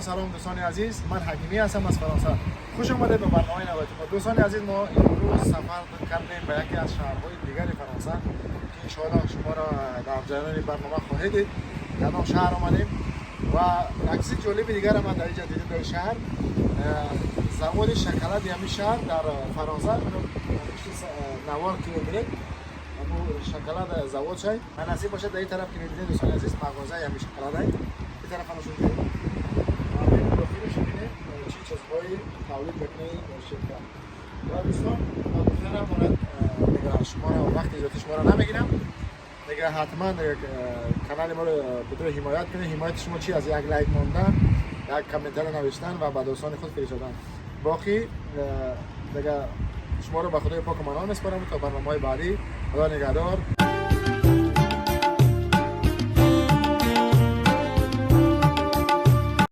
Салом, дӯстони азиз, ман Ҳакимӣ ҳастам аз Фаронса. Хуш омадед ба барномаи навбати мо. Дӯстони азиз, мо имрӯз сафар кардем ба яке аз шаҳрҳои дигари Фаронса, ки иншоаллоҳ шуморо дар ҷараёни барнома хоҳед дид, кадом шаҳр омадем. Ва як чизи ҷолиби дигар ман дар инҷа дидем, дар шаҳр, заводи шоколади ҳамин шаҳр дар Фаронса. Навор ки мебинед, шоколад завод шай ва насиб бошад, дар ин тараф ки мебинед, дӯстони азиз, мағозаи ҳамин шоколадай. Ин тараф нишон диҳед, дохилаш бинед, чӣ чизҳои тавлид мекунад ин ширкат. Ва дӯстон, гуфта намонад, дига шуморо вақти зиёди шуморо намегирам. Дига ҳатман канали моро бидури ҳимоят кунед. Ҳимояти шумо чи аз як лайк мондан, як комментарий навиштан ва ба дӯстони худ фиристодан. Боқӣ дига шуморо ба Худои поку манон меспорам то барномаҳои баъдӣ. Худо нигаҳдор.